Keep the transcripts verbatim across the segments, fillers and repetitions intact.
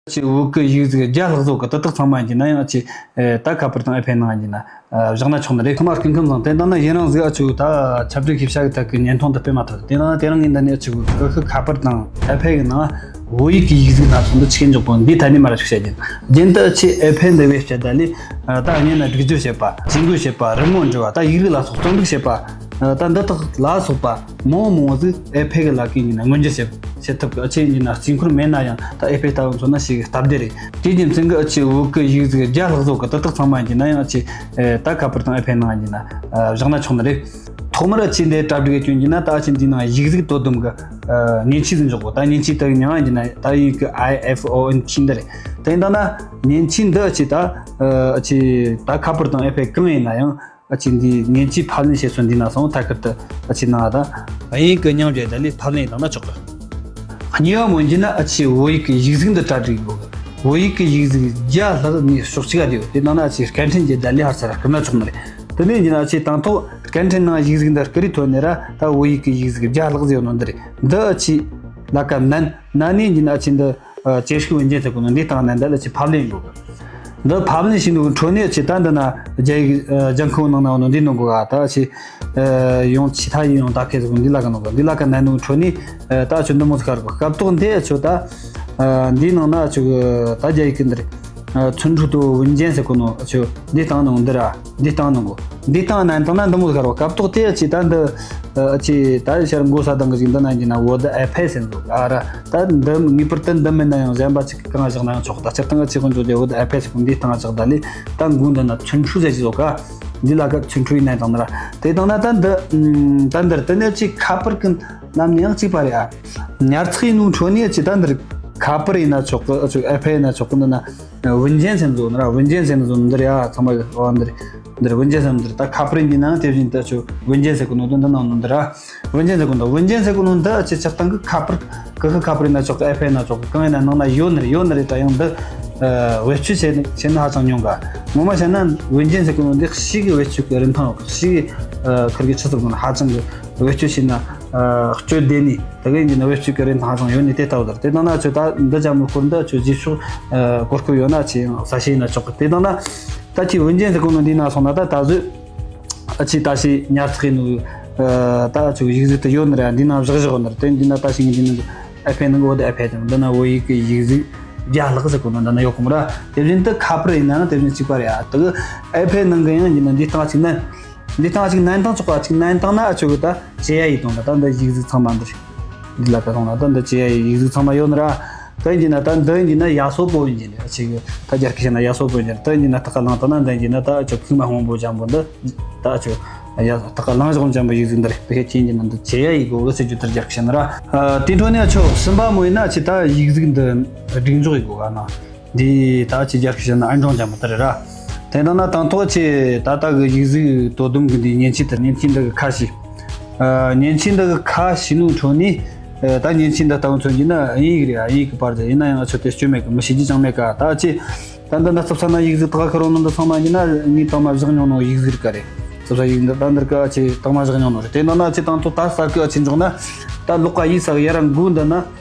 ཅིག་བོད་ཀྱི་ཡིག་གཟུགས་བརྒྱ་ལྷག་བཟོ་གི་དེ་དག་ཚང་མ་ཡིན་གྱི་ན་ཡང་ཅིག་ཨེ་ད་ཁ་པར་དང་ཨེ་ཕེ་ནང་ཡིན་གྱི་ན་ཨ་བཞག་ན་ཆོག་ནི་རེད། ཚང་མ་སྐུ་ཁམས་བཟང་། དེ་འདྲ་ན་ཡིན་རང་ཟིག་ཨ་ཆུ་ད་ཁྱབ་བསྒྲགས་ཤེས་བྱ་གི་ཐད་ཀྱི་བརྙན་ཐུང་འདི་སྤེལ་མ་ཐུབ། དེ་འདྲ་ན་དེ་རིང་ངས་འདི་ནས་ཨ་ཆུ་ཀུ་ཤུ་ཁ་པར་དང་ཨེ་ཕེ་གི་ནང་བོད་ཡིག་གི་ཡིག་གཟུགས་སྣ་ཚོགས་འདི་ཆི་གེ་འཇོག་པོ་འདི་ཐད་ནས་མ་ར་ཞིག་བཤད་རྒྱུ། རྒྱུན་དུ་ཨ་ཆི་ཨེ་ཕེ་འདི་བེད་སྤྱད་ད་ལས་ཨ་ད་སྔོན་ན་སྒྲིག་སྦྱོར་བྱེད་པ། ཇུས་འགོད་བྱེད་པ། རི་མོ་འབྲི་བ། ད་ཡིག་རིགས་ལ་སོགས་རྩོམ་སྒྲིག་བྱེད་པ། ད་འདི་དག་ལ་སོགས་པ་མང་མང་ཟིག་ཨེ་ཕེ་གི་ལ་ཀའི་ཡིན་ན་མངོན་འགྱུར་བྱེད་བྱེད་ཐུབ་གི། ཨ་ཆེ་ཡིན་ན་རྩིས་འཁོར་མེད་ན་ཡང་ད་ཨེ་ཕེ་ལྟ་བུ་མཚོན་ན་ཞིག་སྟབས་བདེ་རེད། དེའི་རྒྱུ་མཚན་གྱིས་ཨ་ཆེ་བོད་ཀྱི་ཡིག་གཟུགས་བརྒྱ་ལྷག་བཟོ་གི་དེ་དག་ཚང་མ་ཡིན་ན་ཡང་ཨ་ཆེ་ད་ཁ་པར་དང་ཨེ་ཕེ་ནང་ཡིན་ན་བཞག་ན་ཆོག་ནི་རེད། ཐོག་མར་ཨ་ཆེ་འདི་གྲ་སྒྲིག་གི་སྐྱོན་ཡིན་ན་ད་ཨ་ཆེ་འདི་ནང་ཡིག་གཟུགས་དོ་དམ་གི་མཉེན་ཆས་ཟིག་འཇོག་གོ། ད་མཉེན་ཆས་དེ་མྱིང་ཡིན་ན་ད་ཡིག་གི་ཨའི་ཨེཕ་ཨོ་ཨེན་ཁི་འདི་རེད། དེ་ཡིན་ད་ན་མཉེན་ཆས་འདི་ཨ་ཆེ་ད་ཨ་ཆེ་ད་ཁ་པར་དང་ཨེ་ཕེ་གང་ཡིན་ན་ཡང་། ཨ་ཆེ་འདི་མཉེན་ཆས་ཕབ་ལེན་བྱེད་སོ་འདི་ན་སོང་ཐད་ཀར་དུ་ཨ་ཆེ་ནང་ད་དབྱིན་ཡིག་གི་མྱིང་བརྗོད་ད་ལས་ཕབ་ལེན་བཏང་ན་ཆོག་གི། གཉིས་པ་མོ་འདི་ན་ཨ་ཆེ་བོད་ཡིག་གི་ཡིག་གཟུགས་འདི་གྲ་སྒྲིག་དགོས་གི། བོད་ཡིག་གི་ཡིག་གཟུགས་བརྒྱ་ལྷག་ནས་ཕྱོགས་གཅིག་ག་བསྡུས་ཡོད། དེ་ནང་ན་ཨ་ཆེ་སྐད་འཕྲིན་གྱི་ད་ལས་ཧར་ཚར་སྐུར་ན་ཆོག་ནི་རེད། དེ་ནས་འདི་ན་ཨ་ཆེ་དང་ཐོག་སྐད་འཕྲིན་ནང་ཡིག་གཟུགས་འདི་སྐུར་རི་ཐོན་ནས་ར་ད་བོད་ཡིག་གི་ཡིག་གཟུགས་བརྒྱ་ལྷག་ཟེར་ཡོད་ནོ་འདི་རེད། འདི་ཨ་ཆེ་ལ་ཀ་ནན་ན་ནས་འདི་ན་ཨ་ཆེ་འདི། ཨ་ཅེ་ཤུག་འོན་ཅན་ཟེར་གོ་ནོ་འདི་བཏང་ནས་འདི་ལ་ཅི་ཕབ་ལེན་དགོས་གི། འདི་ཕབ་ལེན་བྱས་ནོ་གི་འཕྲོ་ནས་ཅི་ད་འདི་ན་རྒྱ་ཡིག་ཨ་ལྗང་ཁུ་ནང་ན་ནོ་འདི་ནོ་གོ་ག་ད་ཅི་ཨ་ཡོང་ཅི་ཐ་ཡིན་ཡོང་ད་ཁེ་ཟེར་གོ་འདི་ལ་ག་ནོ་གི། འདི་ལ་ག་ནས་ནོ་འཕྲོ་ནས་ཨ་ད་ཅི་འདི་མོ་ཟེར་ག་ར་གོ། སྐབས་ཐོག་འདི་ཅི་ད་ཨ་འདི་ནང་ན་ཅི་ད་རྒྱ་ཡིག་གི་འདི་རེད། ཨ་存储的文件ཟེར་གོ་ནོ་ཅི་འདི་བཏང་ནོ་འདི་ར། འདི་བཏང་ནོ་གོ། འདི་བཏང་ནས་བཏང་ན་འདི་མོ་ཟེར་བ། སྐབས་ཐོག་དེ་ཅི་ད་འདི་ཨ་ཅི་ད་ཤར་མགོ་ས་དང་གི་ཅིག་འདི་ན་ཡིན་ན་བོད་ཨེ་ཕེ་ཟེར་འདུག་ཨ་ར། ད་འདི་ངེས་པར་དུ་འདི་མིན་ན་ཡང་གཞན་པ་ཅིག་གང་བཞག་ན་ཡང་ཆོག་ད་སྤྱིར་བཏང་གི་ཅི་ཁོང་ཚོ་དེ་བོད་ཨེ་ཕེ་ཟེར་གོ་འདི་བཏང་བཞག་ད་ལས་ད་མགོ་འདི་ན་存储ཟེར་གྱི་འདུག་ག། འདི་ལ་ག་存储ཡིན་ན་བཏང་ན་ར། དེ་བཏང་ན་ད་འདི་ད་འདིར་དེ་ནས་ཅི་ཁ་པར་གི་ནམ་ཡང་གཅིག་པ་རེད་ཨ། ཉར་ཚགས་ཡིན་ནོ་འཕྲོ་ནས་ཅི་ད་འདིར་ཁ་པར་ཡིན་ན་ཆོག་གི། ཨེ་ཕེ་ཡིན་ན་ཆོག་གི། འདི་ན་文件ཟེར་འདུག་ན་ར།文件ཟེར་འདུག་འདིར་ཡ་ཚང་མ་གི་འདིར་文件ཟེར་འདིར་ད་ཁ་པར་ཡིན་ན་དེ་བཞིན་དུ་ཆོག文件ཟེར་གོ་ནོ་དོན་དུ་ནང་ནོ་འདིར་ར། 文件ཟེར་གོ་ནོ་文件ཟེར་གོ་ནོ་འདི་ཅི་སྤྱིར་བཏང་གི་ཁ་པར་ཀུ་ཤུ་ཁ་པར་ཡིན་ན་ཆོག་གི། ཨེ་ཕེ་ཡིན་ན་ཆོག་གི། གང་ཡིན་ན་ནང་ན་ཡོད་ནི་རེད། ཡོད་ནི་རེད། ད་ཡང་འདི་བེད་སྤྱོད་བྱེད་བྱེད་ན་ཧ་ཅང་ཉུང་ག། ངོ་མ་བཤད་ན་文件ཟེར་གོ་ནོ་འདི་ཞིག་གི་བེད་སྤྱོད་གི་རིན་ཐང་ཡོད་གི། ཞིག་གི་ཁུར་གི་ཆུ་ཚོད་གོ་ན་ཧ་ཅང་གི་བེད་སྤྱོད་བྱེད་ན་སྤྱོད་བདེ་ནི་དེ་གི་ཡིན་གྱི་ན་བེད་སྤྱོད་གི་རིན་ཐང་ཧ་ཅང་ཡོད་ནི་དེ་ལྟ་བུ་དེར། དེ་ནང་ན་ཆོ་ད་འདི་ཅམ་གི་སྐོར་འདི་ཆོ་རྗེས་ཕྱོགས་གོ་སྐབས་ཡོད་ན་ཆེ་ཡང་ས་ཤེས་ན་ཆོག་གི། དེ་དང་ན་ད་ཆི་文件ཟེར་གོ་ནོ་འདི་ན་སོང་ན་ད་ད་གཟོད་ཨ་ཆི་ད་ཤི་ཉར་ཚགས་ཡིན་ནོ་ད་ཆོ་ཡིག་གཟུགས་དེ་ཡོད་ནི་ར། འདི་ན་བཞག་བཞག་ནི་ར། དེ་འདི་ན་ད་ཤི་ངི་འདི་ན་ཨེ་ཕེ་ནང་གི་བོད་ཨེ་ཕེ་དང་འདི་ན་བོད་ཡིག་གི་ཡིག་གཟུགས་བརྒྱ་ལྷག་ཟེར་གོ་ནོ་འདི་ན་ཡོད་གོ་མ་ར། དེ་བཞིན་དུ་ཁ་པར་ཡིན་ན་དེ་བཞིན་གཅིག་པ་རེད་ཨ། དེ་གི་ཨེ་ཕེ་ནང་གི་ཡང་ཡིན་ན་འདི་སྟངས་གཅིག་ན། འདི་སྟངས་གཅིག་ནན་ཏང་ཆོག་པ་གཅིག་ནན་ཏང་ན་ཨ་ཆོ་གི་ད་ཅེ་ཡ་ཡི་དང་ད་ད་འདི་ཡིག་གཟུགས་ཚང་མ་འདི་རེད། འདི་ལ་ཀ་དང་ན་ད་འདི་ཅེ་ཡ་ཡི་ཡིག་གཟུགས་ཚང་མ་ཡོད་ནི་ར། ད་ཡིན་གྱི་ན་ད་འདི་ཡིན་གྱི་ན་ཡ་སོ་པོ་ཡིན་གྱི་ན་ཨ་ཆི་གི་ད་རྒྱ་སྐད་བཤད་ན་ཡ་སོ་པོ་ཡིན་གྱི་ན། ད་ཡིན་གྱི་ན་ད་ཀ་ལང་ད་ན་འདི་ཡིན་གྱི་ན་ད་ཨ་ཆོ་ཁུག་མ་སྔོན་པོ་ཅན་པོ་འདི་ད་ཨ་ཆོ་ཡ་ད་ཀ་ལང་བཞག་ཅན་པོ་ཡིག་གཟུགས་འདི་རེད། དེ་ཁྱེད་ཡིན་གྱི་ན་འདི་ཅེ་ཡ་ཡི་གོ་གི་ཟེར་རྒྱུ་ད་རྒྱ་སྐད་བཤད་ན་ར། དེ་འཕྲོ་ནས་ཨ་ཆོ་གསུམ་པ་མོ་ཡིན་ན་ཨ་ཆི་ད་ཡིག་གཟུགས་འདི་སྒྲིག་འཇོག་ཡི་གོ་ག་ན། འདི་ད་ཅི་རྒྱ་སྐད་བཤད་ན་ཨན་ཀྲོང་ཅན་པོ་དེ་རེད་ར། དེ་ནང་ན་དང་ཐོག་ཅི་ད་ལྟ་གི་ཡིག་གཟུགས་དོ་དམ་གི་འདི་མཉེན་ཆས་དེ་མཉེན་ཆས་འདི་གི་ཁ་ཕྱེ། ཨ་མཉེན་ཆས་འདི་གི་ཁ་ཕྱེ་ནོ་འཕྲོ་ནས་ཨ་ད་མཉེན་ཆས་འདི་ལྟ་བུ་མཚོན་གྱི་ན་དབྱིན་ཡིག་རེད། ཨ་དབྱིན་ཡིག་གི་པར་དེ་ཡིན་ན་ཡང་ཨ་ཆོ་དེ་སྐྱོན་མེད་གི། མི་ཤེས་རྒྱུ་ཅང་མེད་ག། ད་ཅི་ད་འདི་ན་རྩིབ་ས་ན་ཡིག་གཟུགས་ད་ག་ཁེར་རོ་ནང་འདི་ཚང་མ་ཡིན་ན་ངས་དང་མ་བཞག་མྱོང་ནོ་ཡིག་གཟུགས་རེད་ག་རེད། རྩིབ་ས་ཡིག་འདི་ད་འདིར་ག་ཨ་ཆི་དང་མ་བཞག་མྱོང་ནོ་རེད། དེ་ནང་ན་ཨ་ཆི་དང་ཐོག་ད་ས་གི་ཨ་ཆི་འཇོག་ན་ད་ཀློག་ཀ་ཡིག་ས་གི་ཡ་ར་མགོ་འདི་ན།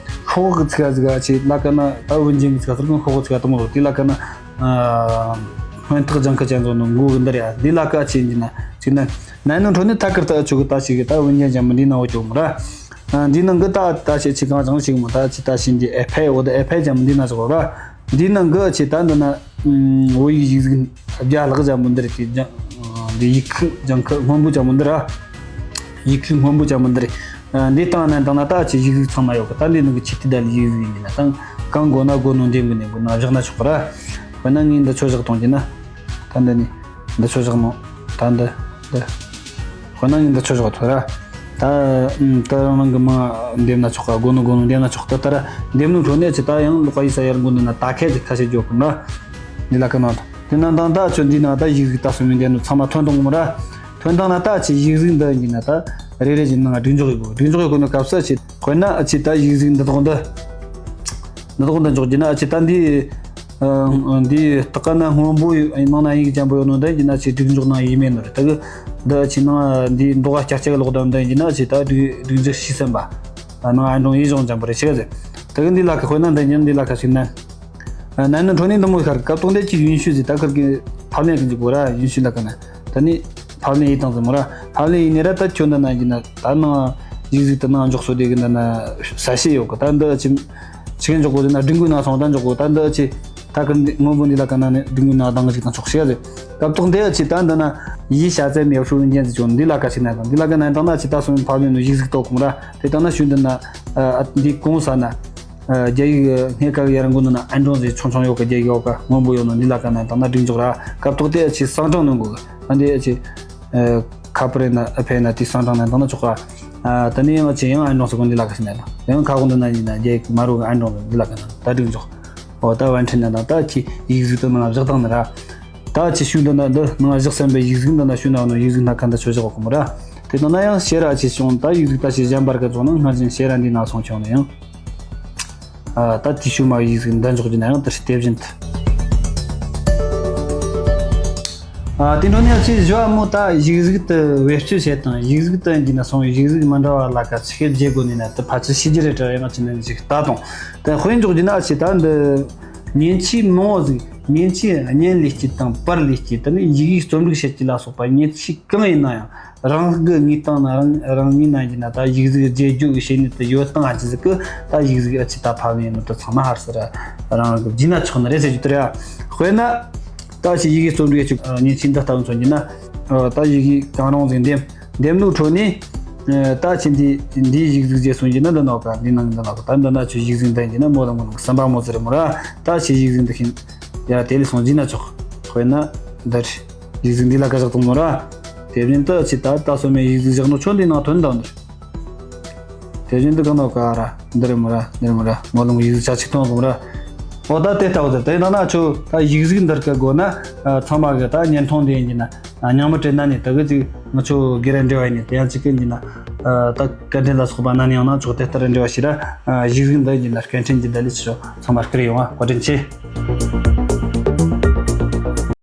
ཤོག་གི་ཚིག་ཟིག་ཨ་ཆི་ལ་ཀ་ན་ད་文件གི་ཚིག་ཟེར་གི། ཤོག་གི་ཚིག་དང་པོ་དེ་ལ་ཀ་ན་ཨ་སྔོན་ཐག་ལྗང་ཁུ་ཅན་བཟོ་ནོ་མགོ་གི་འདི་རེད་ཨ། འདི་ལ་ཀ་ཆི་འདི་ན་ཅིག་ན་ན་ནོ་འཕྲོ་ནས་ཐད་ཀར་ད་ཆུ་གི་ད་ཞིག་གི་ད་文件ཅན་མོ་འདི་ན་འོ་ཅོག་མོ་ར། ཨ་འདི་ནང་གི་ད་ད་ཆི་ཆི་གང་ཅང་ཞིག་མོ་ད་ཆི་ད་ཤིན་འདི་ཨེ་ཕེ་འོ་ད་ཨེ་ཕེ་ཅན་མོ་འདི་ན་ཟེར་གོ་ར། འདི་ནང་གི་ཆི་ད་འདི་ན་བོད་ཡིག་ཡིག་གཟུགས་བརྒྱ་ལྷག་ཅན་མོ་འདི་རེད། དེ་ལྗང་འདི་ཡིག་ཁུ་ལྗང་ཁུ་སྔོན་པོ་ཅན་མོ་འདི་ར། ཡིག་ཆུ་སྔོན་པོ་ཅན་མོ་འདི་རེད། ཨ་འདི་བཏང་ནས་བཏང་ན་ད་ཅི་ཡིག་གཟུགས་ཚང་མ་ཡོད་གི། ད་འདི་ནང་གི་ཆི་ཏི་ད་ལི་ཡིག་གཟུགས་ཡིན་ན་ད་གང་དགོས་ན་དགོས་ནོ་འདེམས་གི་ནས་དགོས་ན་བཞག་ན་ཆོག་གི་ར། དཔེར་ན་ངས་འདི་ཆོ་བཞག་གཏོང་གི་ན། ད་འདི་ནི་འདི་ཆོ་བཞག་ནོ། ད་འདི་འདི། དཔེར་ན་ངས་འདི་ཆོ་བཞག་ཐུབ་ར། ད་ཨུམ་ད་རང་རང་གི་མ་འདེམས་ན་ཆོག་ག། དགོས་ནོ་དགོས་ནོ་འདེམས་ན་ཆོག་ད་ད་ར་འདེམས་ནོ་འཕྲོ་ནས་ཅི་ད་ཡང་ལོགས་ཀ་ཡིག་ས་ཡར་འགོ་འདི་ན་ད་ཁད་དེ་ཁ་ཤས་འཇོག་གི་ན། འདི་ལ་ཀ་ན་དེ་ན་ད་ད་ཆོ་འདི་ན་ད་ཡིག་གཟུགས་ད་སོ་མི་འདེམས་ནོ་ཚང་མ་ཐོན་གཏོང་གི་མོ་ར། ཐོན་ཐང་ན་ད་ཅི་ཡིག་གཟུགས་འདི་ཡིན་ན་ད་རེ་རེ་བཞིན་ནང་སྒྲིག་འཇོག་ཡོད་གོ། སྒྲིག་འཇོག་ཡོད་གོ་ནོ་སྐབས་སུ་ཅི་དཔེར་ན་ཅི་ད་ཡིག་གཟུགས་འདི་དག་འདི་འདི་དག་འདི་འཇོག་རྒྱུ་ན་ཅི་ད་འདི་འདི་སྟག་ཀ་ན་སྔོན་པོ་ནང་ན་ཡིག་ཅན་པོ་ཡོད་ནོ་འདི་ཡིན་ན་ཅི་སྒྲིག་འཇོག་ནང་ཡིན་མེད་ནོ་རེད། ད་གི་འདི་ཅི་ནང་འདི་མདོག་ག་སྐྱ་སྐྱ་གི་ལོག་ད་འདི་ཡིན་ན་ཅི་ད་སྒྲིག་སྒྲིག་འཇོག་ཤི་སེམས་པ་ནང་ཨ་འདྲོང་ཡིག་སྦྱོང་ཅན་པོ་རེད་ཤེས་ག་ཟེར། ད་གི་འདི་ལ་ཁ་དཔེར་ན་འདི་ཉིན་འདི་ལ་ཁ་ཞིག་ན། ཨ་ནན་ནི་འཕྲོ་ནས་འདི་མོ་ཁར་སྐབས་ཐོག་འདི་ཅི་ཡུན་ཤུ་ཟིག་ད་ཁར་གི་ཕབ་ལེན་གི་འཇུག་གོ་ར། ཡུན་ཤུ་ལ་ཀ་ན་ད་ནི་ཕབ་ལེན་ཡིད་བཏང་ཟིག་མོ་ར། ཕབ་ལེན་ཡིན་ནི་ར། ད་ཁྱོད་འདི་ན་ཡིན་ན་ད་ནང་ཡིག་ཟིག་ད་ནང་འཇོག་སོ་དེ་གི་འདི་ན་ས་ཤེས་ཡོད་གི། ད་འདི་ཅི་ཆི་གི་འཇོག་གོ་ཟིག་ན་སྒྲིག་འགོད་ན་སོང་ད་འཇོག་གོ། ད་འདི་ཅི་ད་ཁར་འདི་སྔོན་པོ་འདི་ལ་ཀ་ན་ནི་སྒྲིག་འགོད་ན་དང་གི་ཅིག་དང་ཆོག་ཤེས་ཟིག་སྐབས་ཐོག་འདི་ཅི་ད་འདི་ན་ཡིག་ཤ་ཚད་མེད་ཧྲུའུ་ཡིན་ཅན་ཟིག་ཅོ་འདི་ལ་ཀ་ཞིག་ན་དང་འདི་ལ་ཀ་ན་དང་ན་ཅི་ད་སོང་ཕབ་ལེན་ནོ་ཡིག་ཟིག་ཏོ་གོང་ར། དེ་དང་ན་ཤུ་འདི་ན་འདི་གོང་ས་ན། རྒྱ་ཡིག་སྔས་ཀ་ཡར་འགོ་ནང་ན་ཨན་ཀྲོང་ཟེར་ཆུང་ཆུང་ཡོད་ཀ་རྒྱ་ཡིག་ཡོད་ཀ་སྔོན་པོ་ཡོད་ནོ་འདི་ལ་ཀ་ན་དང་ན་སྒྲིག་འཇོག་ར། སྐབས་ཐོག་དེ་ཨ་ཆི་གསང་གྲངས་ནང་གོ་གི་ཨ་འདི་ཨ་ཆི་ཁ་པར་ན་ཨ་ཕེ་ན་དེ་གསང་གྲངས་ན་དང་ན་ཆོག་ག་ཨ་ད་ནི་ཡང་ཨ་ཆི་ཡང་ཨན་ཀྲོང་ཟེར་གོ་འདི་ལ་ཀ་ཞིག་ན་དང་ཡང་ཁ་གོང་དུ་ན་ཡིན་ན་རྒྱ་ཡིག་མ་རུ་གི་ཨན་ཀྲོང་ཟེར་འདི་ལ་ཀ་ན་ད་སྒྲིག་འཇོག་འོ་ད་བན་ཁྲིན་ན་དང་ད་ཆི་ཡིག་གཟུགས་དུ་ནང་བཞག་དང་ནི་ར། ད་ཆི་ཤུ་འདི་ན་འདི་ནང་བཞག་བསམ་པའི་ཡིག་གཟུགས་འདི་ན་ཤུ་ན་ནོ་ཡིག་གཟུགས་ན་ཁ་འདི་ཆོ་བཞག་གོ་མོ་ར། དེ་དང་ན་ཡང་ཤེས་ར་ཆི་བྱུང་ད་ཡིག་གཟུགས་ད་ཆི་གཞན་པར་ག་བྱུང་ན་སྔར་བཞིན་ཤེས་ར་འདི་ན་སོང་ཆོག་ནི་ཡང་། ཨ་ད་དེ་ཤུ་མ་ཡིག་ཟིག་འདི་འཇོག་རྒྱུ་ན་ཡང་དེ་ཤི་དེ་བཞིན་དུ། ཨ་དེ་འཕྲོ་ནས་ཨ་ཆི་བཞི་བ་མོ་ད་ཡིག་གཟུགས་དུ་བེད་སྤྱོད་བྱེད་དང་ཡིག་གཟུགས་དུ་འགྱུར་ན་སོང་ཡིག་གཟུགས་མི་འདྲ་བ་ལ་ཀ་ཆི་ཤེད་བརྗེ་དགོས་ནས་ན་དུ་ཕལ་ཆེར་ཤི་རྒྱུ་རེད་དྲ་ཡང་ཨ་ཆི་ནས་ཞིག་ལྟ་དང་དེ་དཔེ་འཇོག་རྒྱུ་ན་ཨ་ཆི་ད་འདི་མཉེན་ཆས་མང་བོ་ཟིག་མཉེན་ཆས་བརྙན་ལས་སྐྱེད་དང་པར་ལས་སྐྱེད་དེ་ནི་ཡིག་ཡིག་རྩོམ་སྒྲིག་བྱེད་ཀྱི་ལ་སོགས་པ་མཉེན་ཆས་གང་ཡིན་ན་ཡང་། རང་གི་དངོས་སྟེང་ན་རང་རང་ཉིད་ན་ཡིན་ན་ད་ཡིག་གཟུགས་རྗེས་རྒྱུག་གི་བྱེད་ནུས་དེ་ཡོད་སྟངས་ཨ་ཅི་ཟིག་གི་ད་ཡིག་གཟུགས་ཨ་ཅི་ད་ཕབ་ནས་ནུས་དེ་ཚང་མ་ཧར་སི་ར་རང་རང་གི་བརྗེས་ན་ཆོག་ནི་རེད་ཟེར་རྒྱུ་དེ་རེད། དཔེར་ན་ད་ཅི་ཡི་གེ་རྩོམ་སྒྲིག་ཅིག་ཉིན་ཕྱིན་ད་ལྟ་བུ་མཚོན་གྱི་ན་ད་ཡི་གེ་གང་རུང་ཟིག་འདེམས་འདེམས་ལུགས་ཁྲོད་ནས་ད་ཅི་འདི་འདིའི་ཡིག་གཟུགས་རྗེས་སོང་གྱི་ན་འདི་ནོ་ག་འདི་ནང་འདི་ནོ་ག་ད་འདི་ན་ཆོ་ཡིག་གཟུགས་འདི་ཡིན་གྱི་ན་མོ་ལ་མོ་ལ་གསུམ་པ་མོ་ཟེར་མོ་ར་ད་ཅི་ཡིག་གཟུགས་འདི་ཤིན་ཡ་དེ་ལས་སོང་བརྗེས་ན་ཆོག་དཔེར་ན་འདི་རེད། ཡིག་གཟུགས་འདི་ལ་ཀ་བཞག་དང་མོ་ར། དེ་བཞིན་དུ་ཅི་ད་ལྟ་སོ་མའི་ཡིག་གཟུགས་བཞག་ནོ་ཁྱོད་འདི་ནང་ཐོན་དང་འདིར། དེ་བཞིན་དུ་གང་ནོ་ག་ར་འདི་རེད་མོ་ར་འདི་རེད་མོ་ར་མོ་ལུང་ཡིག་གཟུགས་ཆ་ཆིག་སྟོང་གོ་མོ་ར། འོ་ད་དེ་ལྟ་བུ་དེ་དེ་ནང་ན་ཁྱོད་ད་ཡིག་གཟུགས་འདིར་གི་དགོས་ན་ཚང་མ་གི་ད་བརྙན་ཐུང་འདི་ཡིན་གྱི་ན་ཉང་མི་དྲན་ན་ནི་ད་གི་ཅིག་ང་ཚོ་སྒེར་ར་འབྲེལ་བ་ཡིན་ནི་དེ་ཡང་ཅིག་གི་ཡིན་ན་ད་བཀའ་དྲིན་ལ་སོགས་པ་ན་ནི་ཡང་ན་ཚོགས་དེ་ལྟར་འབྲེལ་བ་ཞིག་ར་ཡིག་གཟུགས་འདི་ཡིན་ན་སྐད་འཕྲིན་གྱི་བརྡ་ལས་ཆེ་ཚང་མ་བསྐུར་ཡོང་བ་བཀའ་དྲིན་ཆེ།